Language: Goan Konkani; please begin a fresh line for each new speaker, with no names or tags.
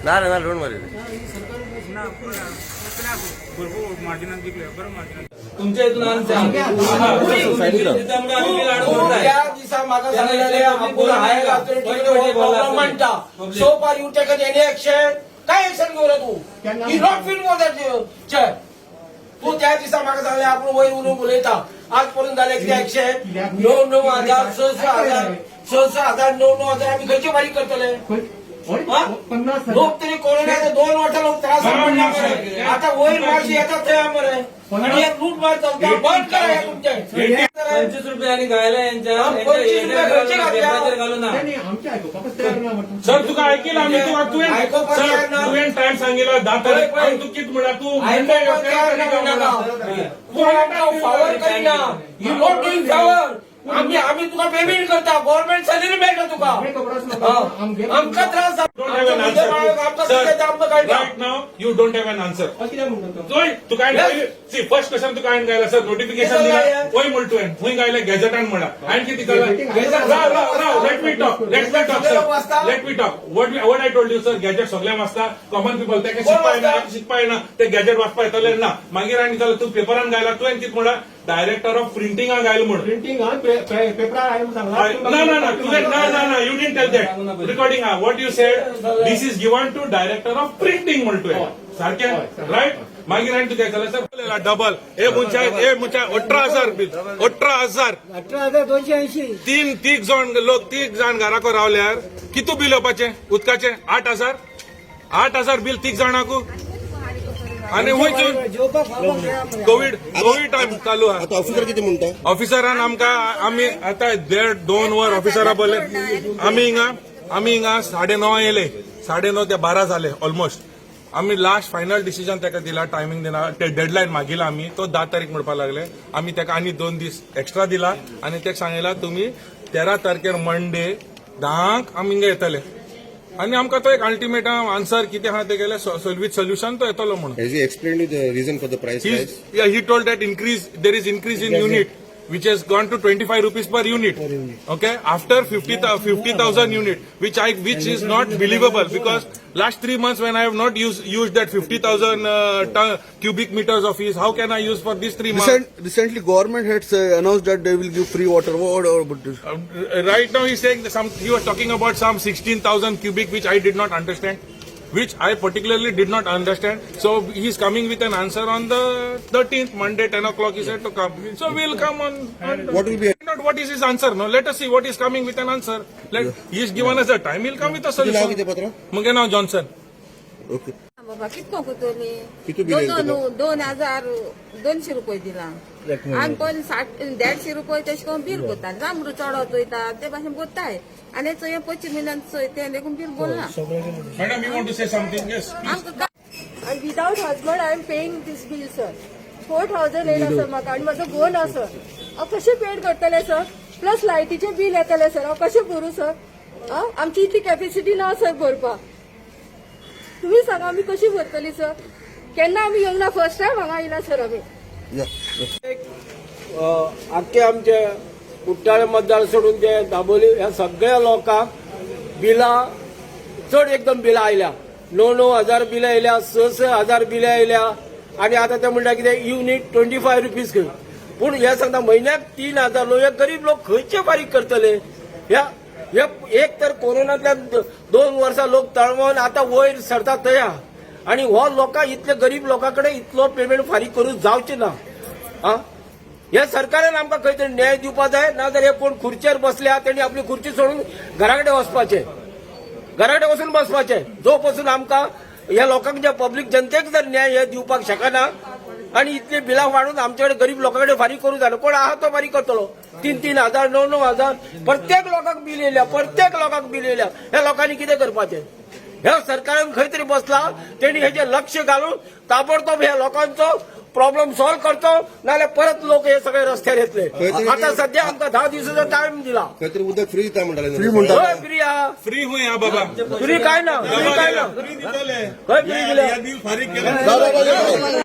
ना रे ना, don't worry.
तुमच्या इथून
त्या दिसा म्हाका सांगलेले आपूण हायर ऑथॉरिटी प्रॉब्लेम म्हणटा. So far you taken any action? काय एक्शन घेवला तू? You not fit for that chair. तू त्या दिसा म्हाका सांगले आपूण वयर उलोवन उलयता. आज पर्यंत जालें कितें एक्शन? णव णव हजार, स स हजार, स स हजार, णव णव हजार आमी खंयचे फारीक करतले? हा? लोक तरी कोरोनाचे 2 वर्सां लोक त्रास पडला मरे. आता वयर मातशी येतात थंय मरे आणि हे लूट मार चलता. बंद करा हे तुमचे.
25 रुपये आणि गायला यांच्या
हा, 25 रुपये खर्चे घातल्या.
पेपराचेर घालू ना.
सर, तुका ऐकलं आम्ही. तुका तुवें
आयकोपाक
सर,
तयार ना.
तुवें टायम सांगितला 10 तारीख.
पळय, पळय.
आनी तूं कित म्हणा तूं?
आयकोपाक तयार ना म्हणनाका. तूं आमकां फावर करिना. You not doing favour. आमी तुका पेमेंट करता. गव्हर्नमेंट सॅलरी मेळटा तुका. हा. आमकां त्रास जाता.
Don't have an answer.
आमकां
Sir,
कितें तें आमकां कळटा.
Right now, you don't have an answer. चोय, तुका सी फर्स्ट क्वेश्चन तुका हांवें गायला सर, नोटिफिकेशन दिला वय म्हण तुवें. खंय गायला? गॅजेटान म्हणा. हांवें कितें केलां? राव राव राव, let me talk, let me talk, sir, let me talk. What I told you, sir, gazette सगळें वाचता. कॉमन पिपल तेका शिकपा येना, शिकपा येना, ते गॅजेट वाचपा येतले ना. मागीर आनी जाल्यार तूं पेपरान गायला. तुवें कितें म्हणा? डायरेक्टर ऑफ प्रिंटिंगा गायल म्हण.
प्रिंटिंग पेपरार हांवें सांगला.
No, no, no. No, no, no. You didn't tell that. Recording, what you said, this is given to director of printing म्हणतोय. सारखे, राईट? मागीर आनी तुका केलं सर डबल. हे मनशा, हे मनशा 18,000 बील, 18,000.
18,280.
तीन तीग जण लोक, तीग जाण घराको रावल्यार कितू बील येवपाचें उदकाचें? 8,000, 8,000 बील तीग जाणांकू. आनी खंयच कोवीड टायम चालू आहा.
आता ऑफिसर किती म्हणटा?
ऑफिसरान आमकां, आमी आतां देड दोन वर ऑफिसरा बोले. आमी हिंगा 9:30 येयले. 9:30 ते 12 जाले ऑलमोस्ट. आमी लास्ट फायनल डिसिजन ताका दिला. टायमींग दिना, ते डेडलायन मागिला आमी. तो 10 तारीख म्हणपाक लागले. आमी ताका आनी 2 दीस एक्स्ट्रा दिला आनी ताका सांगिला, तुमी 13 तारखेर मंडे 10क आमी हिंगा येतले आनी आमकां तो एक अल्टिमेट आन्सर कितें आहा ते गेले विथ सोल्युशन तो येतलो म्हणून.
Has he explained you the reason for the price rise?
Yeah, he told that increase there is increase in unit, which has gone to ₹25 per unit. Okay, after 50,000 unit, which is not believable, because last 3 months when I have not used that 50,000 cubic meters of his, how can I use for these 3 months?
Recently, government has announced that they will give free water. What about this?
Right now he's saying that some he was talking about some 16,000 cubic, which I did not understand, which I particularly did not understand. So he's coming with an answer on the 13th, Monday, 10 o'clock he said to come. So we'll come on
What will be-
Not what is his answer, no? Let us see what is coming with an answer. Let he's given us a time, he'll come with a
तुझं नाव
solution.
किती पत्र?
मुगे नाव जॉन्सन.
ओके.
बाबा, कितको कोतोली?
किती बिल येईल
दोन
तुका?
2,200 रुपये दिला. आनी कोण 150 रुपये तशें करून बील कोता. जांबरू चडत वयता ते भाशेन कोत्ताय. आनी चोय 25 म्हयन्यान चोय ते देखून बील बोलना.
Madam, you want to say something? Yes.
आमकां
And without husband, I am paying this bill, sir. 4,000 येयला सर म्हाका आनी म्हाजो घोव ना सर. हांव कशें पेड करतलें सर? प्लस लायटीचें बील येतलें सर. हांव कशें भरूं सर? आं, आमची इतली कॅपेसिटी ना सर भरपाक. तुमी सांगा, आमी कशी भरतली सर? केन्ना आमी येवंक ना. फर्स्ट टायम हांगा येयला सर आमी.
या.
आख्खे आमचे कुट्टाळे मतदार सोडून ते दाबोली ह्या सगळ्या लोकांक बिलां चड एकदम बिलां आयल्या. णव णव हजार बिलां आयल्या, स स हजार बिलां आयल्या. आनी आतां ते म्हणटा कितें युनीट ₹25 खंय. पूण हे सांगता, म्हयन्याक 3,000 लोक, हे गरीब लोक खंयचे फारीक करतले? ह्या हे एक तर कोरोनांतल्यान 2 वर्सां लोक तळमळून आतां वयर सरता थंय आहा. आनी हो लोकां इतले गरीब लोकां कडेन इतलो पेमेंट फारीक करूंक जावचें ना. आ, हे सरकारान आमकां खंय तरी न्याय दिवपा जाय. नाजाल्यार हे कोण खुर्चेर बसल्या तेणी आपली खुर्ची सोडून घरा कडेन वचपाचें, घरा कडेन वचून बसपाचें. जो पसून आमकां ह्या लोकांक, ज्या पब्लीक जनतेक जर न्याय हे दिवपाक शकना आनी इतली बिलां वाडून आमचे कडेन गरीब लोकां कडेन फारीक करूं जायना. कोण आहा तो फारीक करतलो. तीन तीन हजार, णव णव हजार प्रत्येक लोकांक बील येयल्या. प्रत्येक लोकांक बील येयल्या. ह्या लोकांनी कितें करपाचें? ह्या सरकारान खंय तरी बसला तेणी हेजे लक्ष घालून ताबडतोब ह्या लोकांचो प्रॉब्लेम सॉल्व करचो, नाजाल्यार परत लोक हे सगळे रस्त्यार येतले. आता सध्या आमकां 10 दिवसाचो टायम दिला.
खंय तरी उदक फ्री दिता म्हणटाले.
फ्री म्हणटा.
हय, फ्री आहा.
फ्री हुंय हा बाबा?
फ्री काय ना, फ्री काय ना. खंय फ्री दिल्या?
दादा.